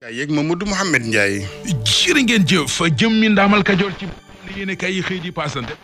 kay yeeg Mamadou Mouhamed Ndiaye. jërë ngeen jëf jëmmi ndaamal Kajoor ci li yéene kay yi xëy di paasante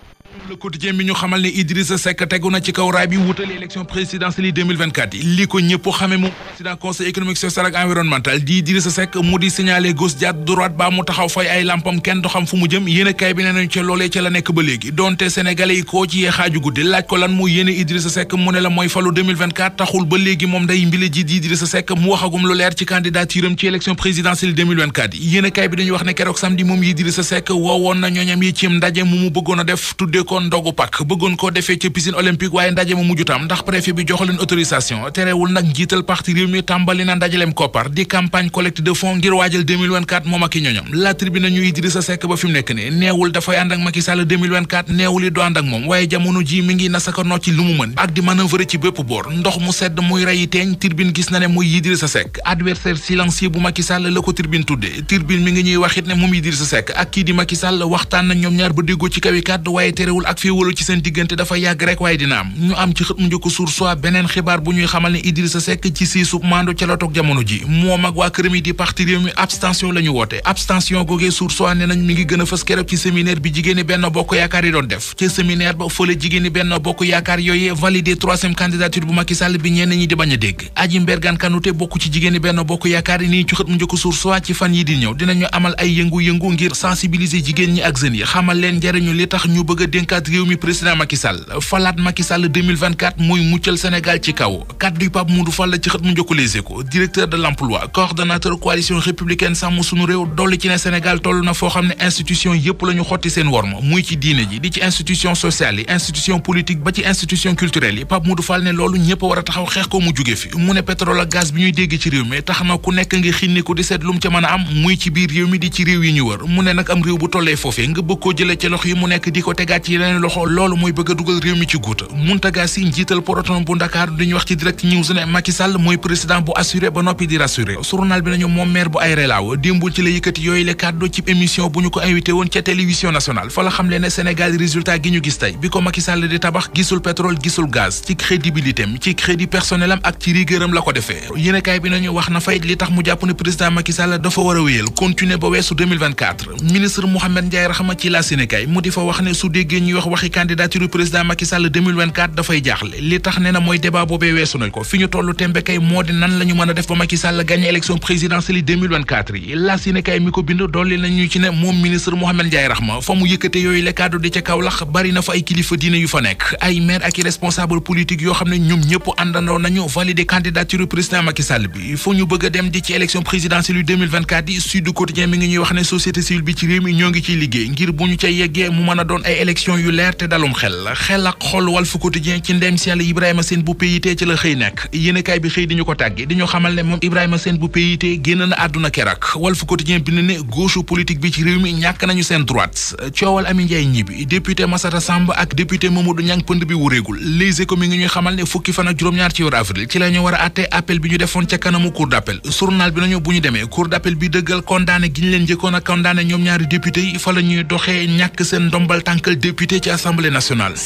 le quotidien bi ñu xamal ne Idrissa Seck tegu na ci kaw raay bi wutali élection présidentielle yi 2024 yi li ko ñëpp xame moom président conseil économique social ak environnemental di Idrissa Seck mu di signaler gauche jàdd droite ba mu taxaw fay ay lampam kenn du xam fu mu jëm yéene kay bi nee nañu ca loolee ca la nekk ba léegi donte sénégalais yi koo ci yee xaaju guddi laaj ko lan mu yéene Idrissa Seck mu ne la mooy falu 2024 taxul ba léegi moom day mbile ji di Idrissa Seck mu waxagum lu leer ci candidature am ci élection présidentielle 2024 yi yéene kay bi dañuy wax ne keroog samedi moom Idrissa Seck woowoon na ñooñam yi ci ndaje mu bëggoon a def tuddee ko ndogu pak bëggoon koo defee ca piscine olympique waaye ndaje ma mujjutam ndax préfet bi jox leen autorisation terewul nag njiital parti réew mi tàmbali na ndajalem koppar di campagne collecte de fonds ngir waajal 2024 moom ak i ñoñom la tribune ñu Idrissa Seck ba fi mu nekk ni neewul dafay ànd ak Macky Sall 2024 neewul it du ànd ak moom waaye jamono ji mi ngi nasaka noo ci lu mu mën ak di manœuvrer ci bépp boor ndox mu sedd muy reyi teeñ tribune gis na ne muy Idrissa Seck adversaire silencieux bu Macky Sall la ko tribune tudde tribune mi ngi ñuy waxit ne moom Idrissa Seck ak kii di Macky Sall waxtaan na ñoom ñaar ba déggoo ci kawi kàddu waaye terewul ak féewalu ci seen diggante dafa yàgg rek waaye dina am ñu am ci xët mu njëkk Source A beneen xibaar bu ñuy xamal ne Idrissa Seck ci siisub maando ca la toog jamono ji moom ak waa këram yi di parti réew mi abstention la ñu woote abstention googee Source A ne nañ mi ngi gën a fës keroog ci séminaire bi jigéeni Benno Bokk Yaakaar yi doon def ci séminaire ba fële jigéeni Benno Bokk Yaakaar yooyee validé troisième candidature bu Macky Sall bi ñenn ñi di bañ a dégg Aji Mbergane Kanouté bokk ci jigéeni Benno Bokk Yaakaar yi nii ci xët mu njëkk Source A ci fan yi di ñëw dinañu amal ay yëngu-yëngu ngir sensibiliser jigéen ñi ak jeunes yi xamal leen njariñu li tax ñu bëgg a dénkaat réew mi président Macky Sall falaat Macky Sall 2024 muy muccal Sénégal ci kaw kaddu Pape Modou Fall ci xët mu njëkk Les Échos directeur de l'emploi coordonnateur coalition républicaine sàmm sunu réew dolli ci ne Sénégal toll na foo xam ne institution yépp la ñu xotti seen worma muy ci diine ji di ci institution sociale yi institution politique ba ci institution culturelle yi Pape Modou Fall ne loolu ñëpp war a taxaw xeex ko mu jóge fi mu ne pétrole ak gaz bi ñuy dégg ci réew mi tax na ku nekk ngi xinni ko di seet lu mu ca mën a am muy ci biir réew mi di ci réew yi ñu wër mu ne nag am réew bu tollee foofee nga bëgg koo jëlee ci loxo yi mu nekk di ko tegaat ci yeneen loxo loolu mooy bëgg a dugal réew mi ci guuta Mountaga Sy njiital Proton bu Dakar duñu wax ci direct news ne Macky Sall mooy président bu assuré ba noppi di rassuré journal bi nañu moom maire bu Aéré Lao démbul ci la yëkkati yooyu le kàddu ci émission bu ñu ko invité woon ca télévision nationale fa la xam le ne Sénégal résultat gi ñu gis tey bi ko Macky Sall di tabax gisul pétrole gisul gaz ci crédibilité am ci crédit personnel am ak ci rigueuram la ko defee yéenekaay bi nañu wax na fay li tax mu jàpp ne président Macky Sall dafa war a wéyal continuer ba weesu 2024 ministre Mouhamed Ndiaye Rahma ci la Sénégal mu di fa wax ne su déggee ñuy wax waxi candidature président Macky Sall 2024 dafay jaaxle li tax ne na mooy débat boobee weesu nañ ko fi ñu tollu tembe kay moo di nan la ñu mën a def ba Macky Sall gagné élection présidentielle 2024 yi la Sénégal mi ko bind dolli nañu ci ne moom ministre Mouhamed Ndiaye Rahma fa mu yëkkate yooyu le kaddu di ca Kaolack bari na fa ay kilifa diine yu fa nekk ay maire ak i responsable politique yoo xam ne ñoom ñëpp àndandoo nañu valider candidature président Macky Sall bi fu ñu bëgg a dem di ci élection présidentielle 2024 yi Sud Quotidien mi ngi ñuy wax ne société civile bi ci réew mi ñoo ngi ciy liggéey ngir bu ñu ca yeggee mu mën a doon ay élection yu leer te dalum xel ak xol Walf Quotidien ci ndem si yàlla Ibrahima Sène bu PIT ci la xëy nekk yéenekaay bi xëy di ñu ko tàgge di ñu xamal ne moom Ibrahima Sène bu PIT génn na àdduna kerak Walf Quotidien bind ne gauche politique bi ci réew mi ñàkk nañu seen droite coowal Ami Ndiaye ñibbi député Massata Samb ak député Mamadou Niang pënd bi wuréegul Les Échos mi ngi ñuy xamal ne fukki fan ak juróom-ñaar ci weeru avril ci la ñu war a àtte appel bi ñu defoon ca kanamu cour d'appel journal bi nañu bu ñu demee cour d'appel bi dëggal condamné gi ñu leen njëkkoon a condamné ñoom ñaari député yi fa la ñuy doxee ñàkk seen ndombal tànkal député ci assemblée nationale